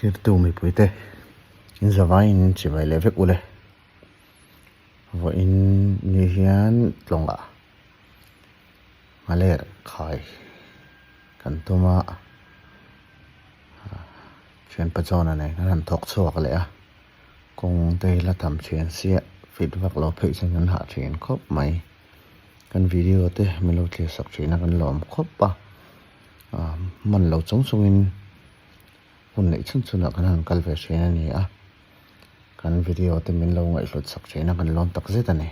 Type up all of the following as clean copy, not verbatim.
Thirtu mipuite in zavaiin chibai leh vek ule. Vawiin ni hian tlawngah nghaler khai kan tum a, thianpa chuan a nei kan han thawk chhuak leh a, kawng te hi la tam thian sia fit vak lo pheih chuan kan hah thin khawp mai. Kan video te min lo thlir sak thin a kan lawm khawp a, hman lo chung chungin hun neih chhun chhunah kan han kal ve thin a ni a, kan video te min lo ngaihhlut sak thin a kan lawm tak zet a ni.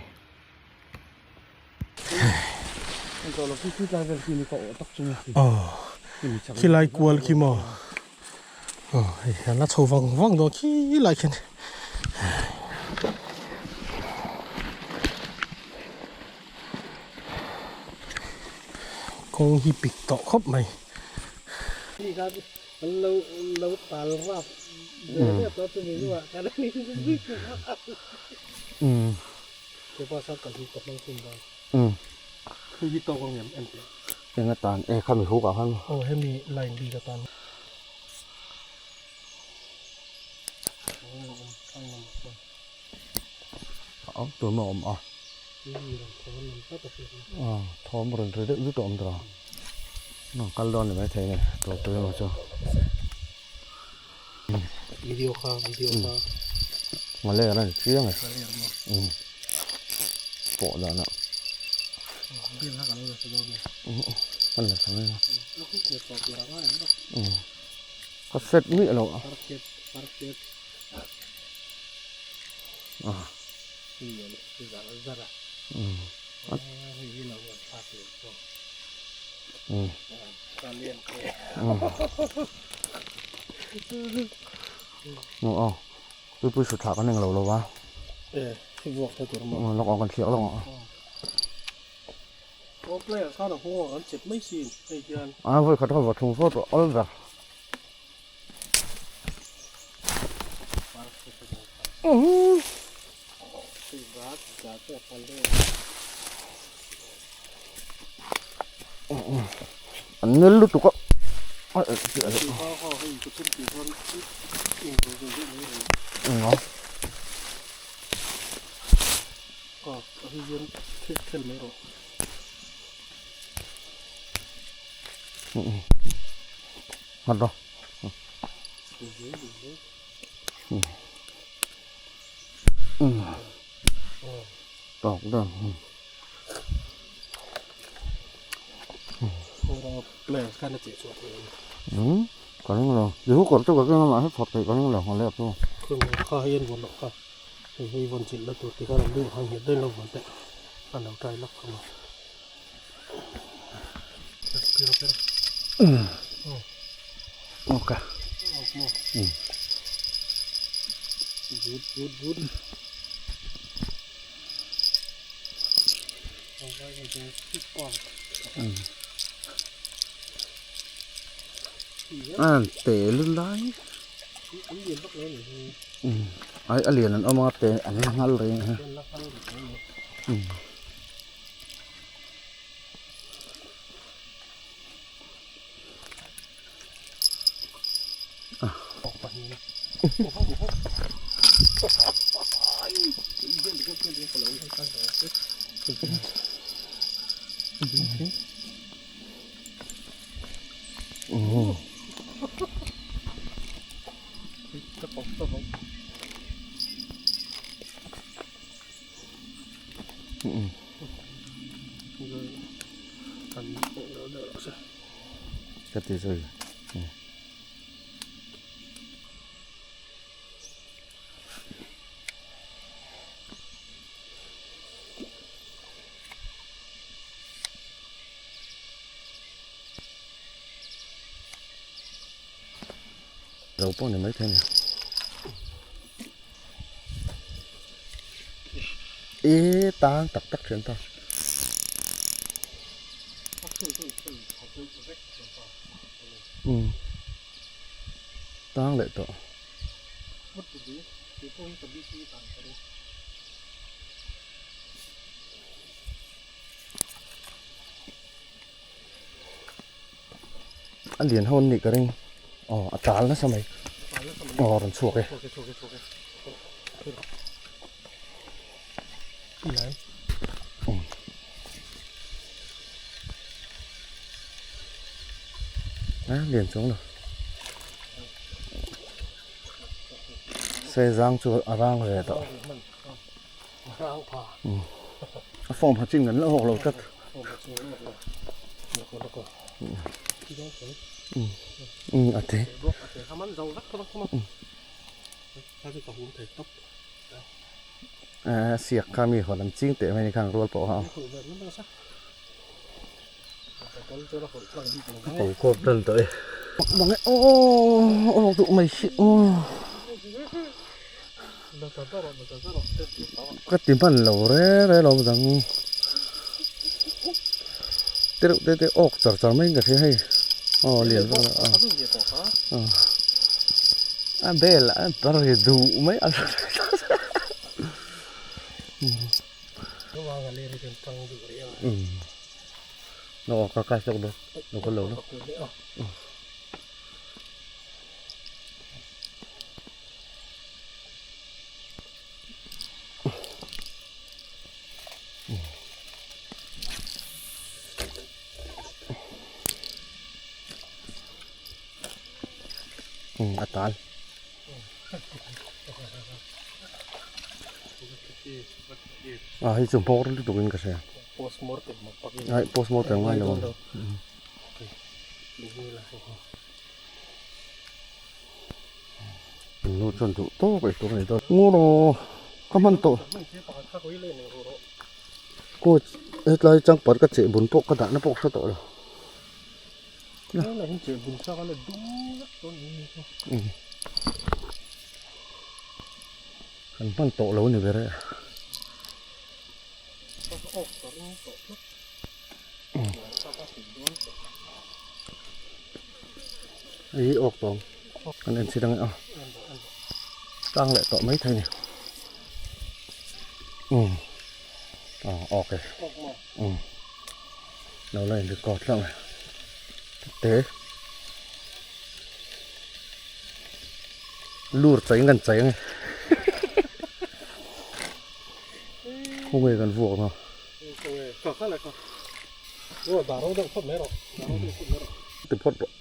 Khilai kual khi maw hei an la chho vang vang dawn khilai khian. Kawng hi pik tawh khawp mai. Eng atan e khami huk ah khan. Aw hemi line bik atan. A tur maw awm a. Thawm rawn ri deuh zut a awm tawh a kal dawn ni maithei a ni tur tur emaw chu. Video kha video kha. Ngale a ni chiang e. Pawh dan ah. Kan la thang a. Ka set miah lo a. Aw tuipui hrut thlah kan englo lo va lawk aw kan thliak lawk ang a vawi khat kha va thung fawt rawh awl ber. An nel lutuk a Nghat rawh. Tawk dawn. Ka ring lo. I hu kawr chu ka keng a mahse chhawt theih ka ring lo a lek chu. Kha hei an vawn loh kha. Hei hei vawn chilh la tur tikhan an lu kha nghet daih lo vawn teh. A lo tai lak ang a. Ok. Good, good, good. An te lu lai. Ai a lian an awm a te an la nghal reng a. Ka ti zui. Zo pawh ni maithei a ni. E tang tak tak thian ta. Um tang leh tawh. A lian ho an nih ka ring. Aw a tal nasa mai. Aw rawn chhuak e. A lian chuang lo. Sezang chu a rang ve tawh. A form ha chin kan la hawk lo tlat. A te. A siak kha mi hawn an ching teh mai ni khan rual pawh kha. Ko khawp tan tawh e. Mang e aw aw duh mai si aw. Ka ti hman lo re re lo dang te reuh te te awk char char mai in ka hria hei aw lian vak lo a a bel a bar ri duh mai a. A tal. A hei chu bawr lutuk in ka hria. Ai postmortem ngai lo ang. Nu chuan duh tawk ei tur a ni dawn. Ngur aw ka hman tawh. Coach hetlai changpat ka cheh bun pawh ka dahna pawh ka hre tawh lo. Kan hman tawh lo ni ber e. Hei hi awk tawng kan en chhin ang e aw tlang leh tawh mai thei a ni umm aw awk e umm lo la in record hlauh mai te lur chai in kan chai ang e khawnge kan vuak ang a. Ti phawt rawh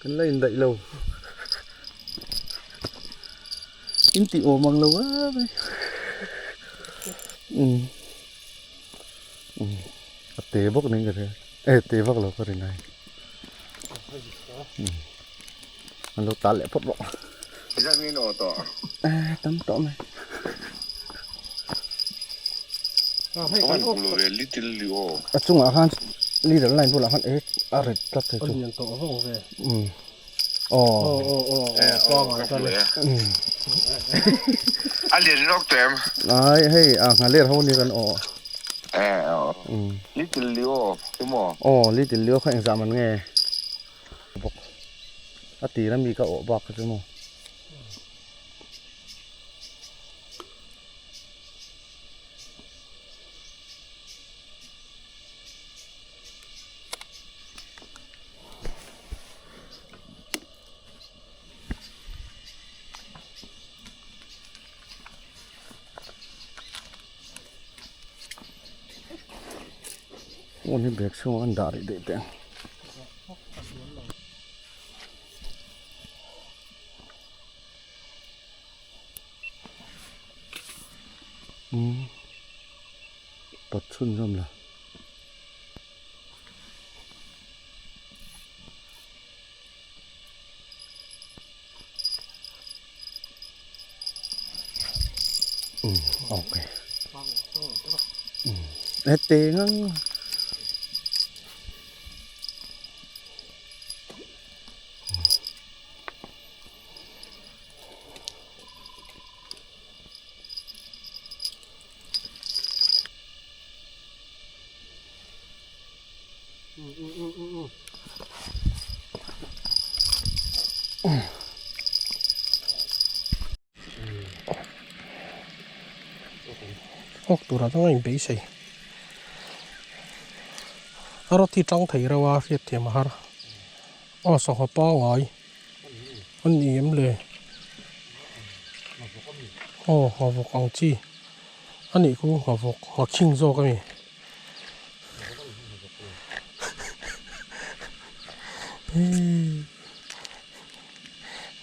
kan la indaih lo in tih awm ang lo a mai a te bawk niin ka hria e te vak lo ka rin ai an lo tal leh phawt rawh e tam tawh mai. A chungah khan leader line bulah khan e a rit tlat thei chu. Umm aw. A lian lawk tawh em? Ai hei a nghaler ho ni kan aw. Umm. Little Leo chu maw? Aw Little Leo kha engzah man nge bawk a tir ami ka awh bak kha chu maw. Phone hi bag chhungah an dah rih daih teh ang. Umm pat chhunzawm la. Umm okay umm heti ngang. Awk turah chuan a inbeisei. A rawt hi tang thei reuh a hriatthiam a har. Aw sangha pangngai. A ni em le? Aw nghavawk ang chi a nih khu nghavawk nghakhing zawk a ni.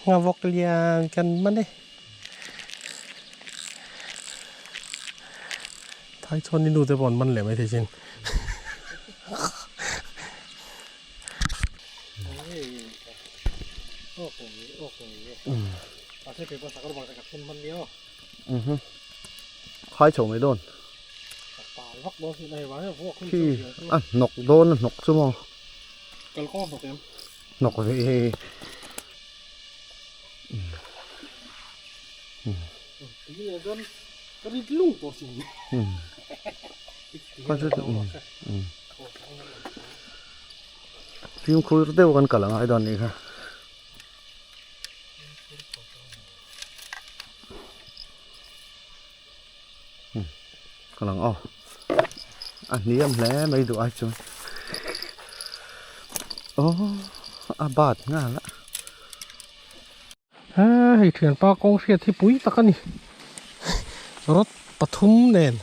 Nghavawk lian kan man e. Thai chuan i nu te pawh an man leh maithei chin. Khai chho mai dawn. Khi a hnawk dawn a hnawk chu maw. Hnawk ve hei. Fimkhur deuh kan kal angai dawn nih kha. Ka lang aw a hniam hle mai duh ai chuan aw a bat nghal a. He hei thianpa kawng hriat hi pui tak a ni rod pathum nen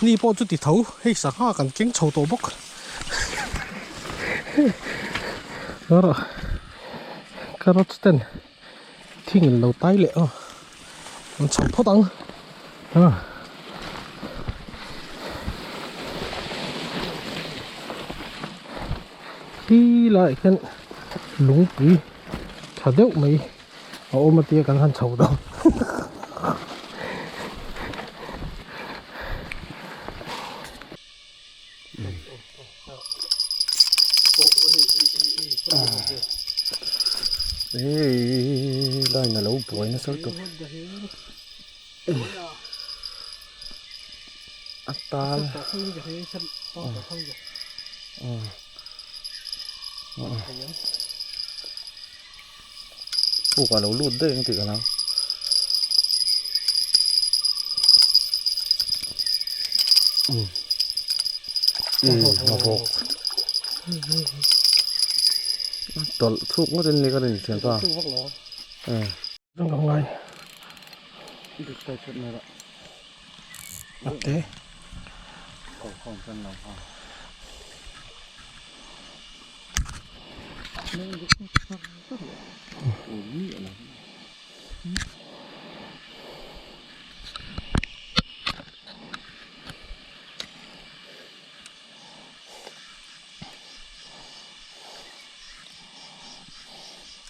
ni pawh chu ti tho hei sangha kan keng chho tawh bawk carrot ten thing in lo tai leh a an chho phawt ang a. Khi laiah khian lungpui tha deuh mai a awm a tia kan han chho dawn. Hei line a lo buai nasa lutuk a tal puk a lo lut daih ang tih ka hlau. A vawk a tawlh thuk ngawt in ni ka rin thian ta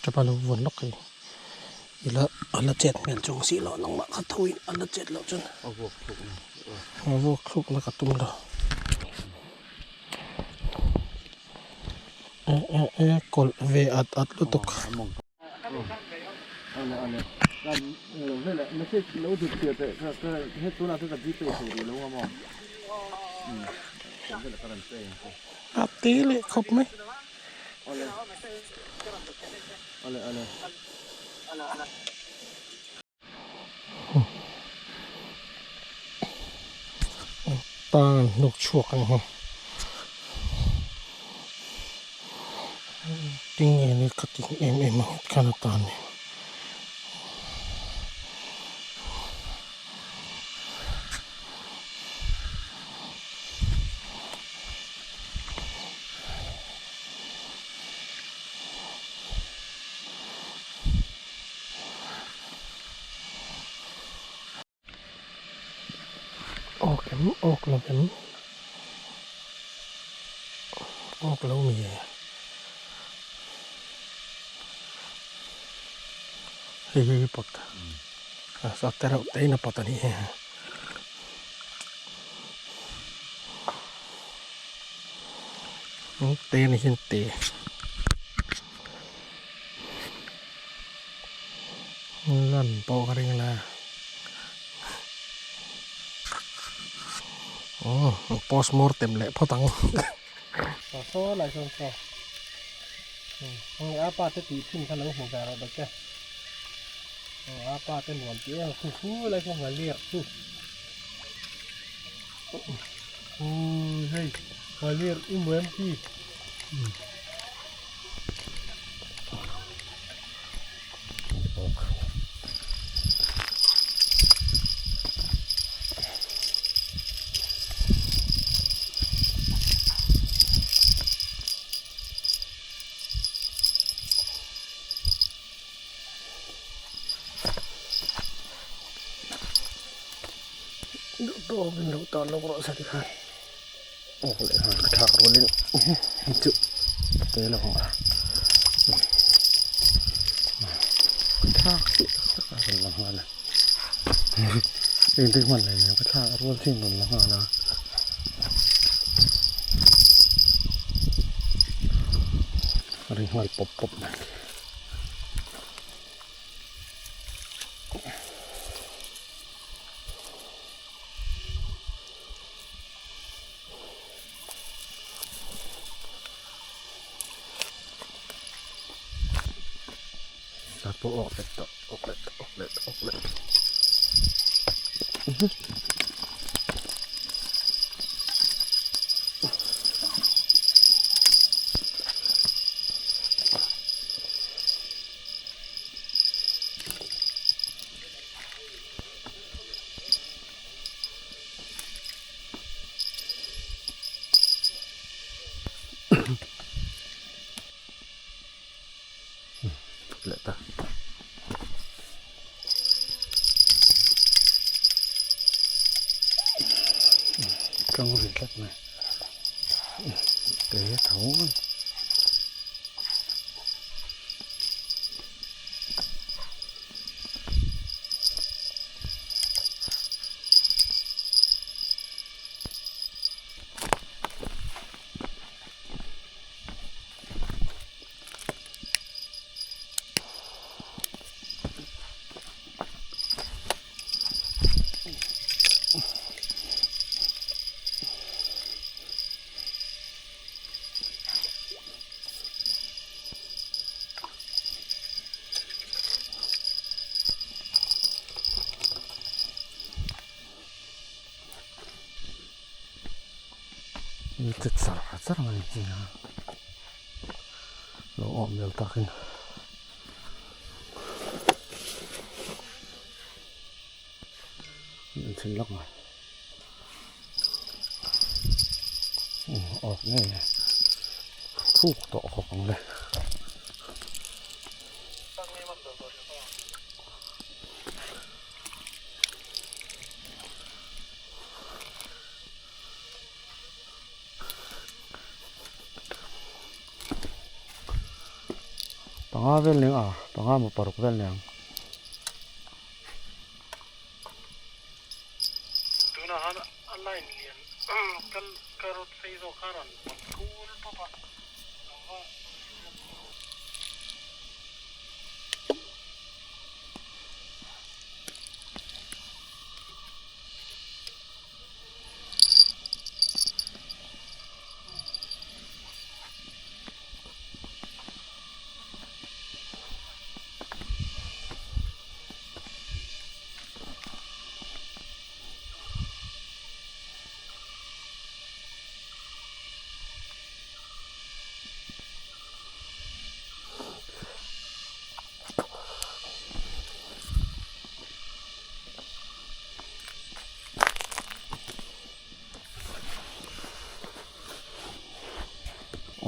Tapa lo vuan lawk hei ila a la chet hmel chung si loh nangmah kha tho in a la chet loh chuan a vuak thluk na ka tum lo e e e kawlh ve at at lutuk. A te leh khawp mai. Tang an hnuk chhuak ang hi. Tinge ni ka ti em em ang khan atan ni. Awk em awk lo em awk lo mi hei hi pot a te reuh te in a pot a ni hi. Te ni hian te. Lan pawh ka ring la. Aw post mortem leh phawt ang. Saw lai sawn saw. A pa te tih thin kha lo hmu ve rawh bawk che. A pa te nuam tih em khu khu lai khaw ngaliak chu. Hei ngaliak i mu em khi. tawkin lo tan lawk rawh se tikhan awk leh nghal ka thlak rualin hei chu a te lo ang a ka thlak chiah tak tak a rawn lang nghal a engtin hman hlei ka thlak rual chin rawn lang nghal a. A ri nghal pawp pawp mai. Tah pawh awk leh tawh awk leh tawh awk leh tawh awk leh tawh. Leh ta. Tang ri tlat mai. Te tho. Che char char mai chi a lo awm lel takin an chhin lawk mai awk ngei a thuk tawh khawp ang le. Panga vel nia a panga emaw paruk vel nia ang. Tunah khan a line lian kal ka rawt phei zawk kha a rawn pawt thul pawp a.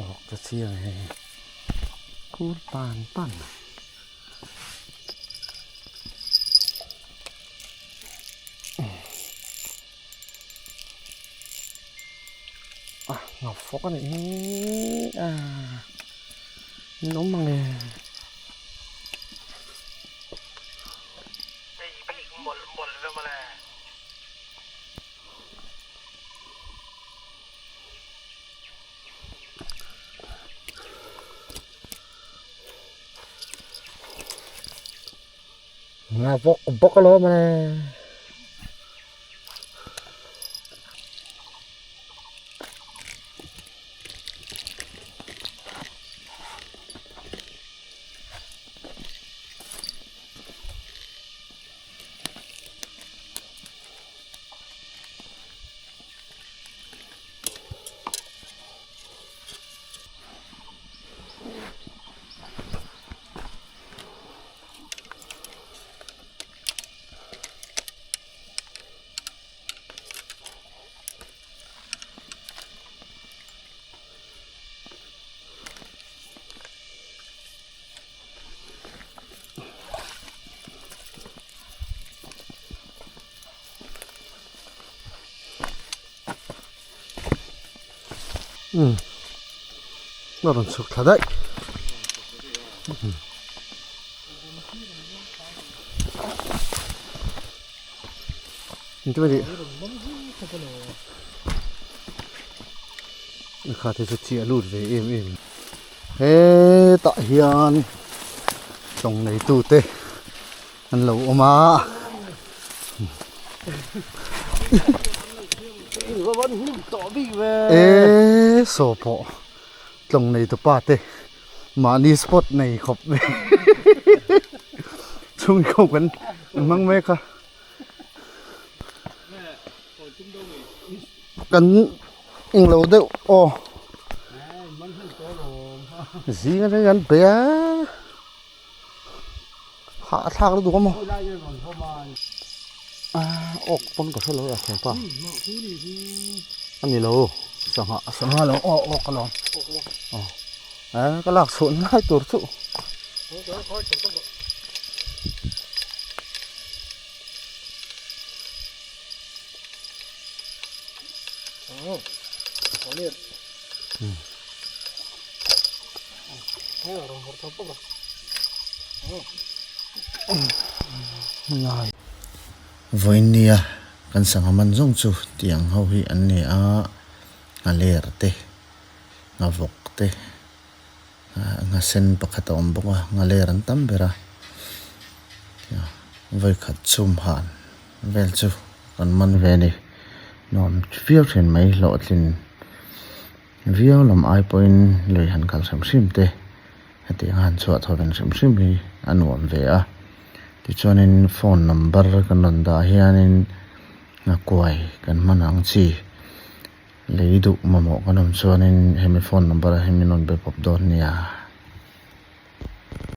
Awk ta chiang hei kur pan pan a ngau fawk a nih hi a min awm mang e. Nga bawk bawk alawm e. Umm a rawn chhuk thla daih. Kha te chu chiah lut ve em em. Hetah hian tawng neitu te an lo awm a. E saw pawh tlawng neitu pa te mahni spot nei khawp chhung khawp kan hmang mek a. Kan englo deuh aw zing atang hian be a hahthlak lutuk a maw awk pawn ka hrelo a thianpa a ni lo sangha sangha lo aw awk alawm aw ka lak chhuah lai tur chu. Vawinia kan sangha man zawng chu tiang ho hi an ni a, nghaler te, nghavawk te. Nghasen pakhat a awm bawk a, nghaler an tam ber a, vawikhat chhum han vel chu kan man ve a ni, nuam viau thin mai hlawhtlin viau lam ai pawhin lui han kal hrim hrim te hetiang a han chhuah tho ven hrim hrim hi a nuam ve a, tichuanin phone number kan rawn dah hianin nghakuai kan hman ang chi. Lei duh mamawh kan awm chuanin hemi phone number ah hian min rawn be pawp dawn nia.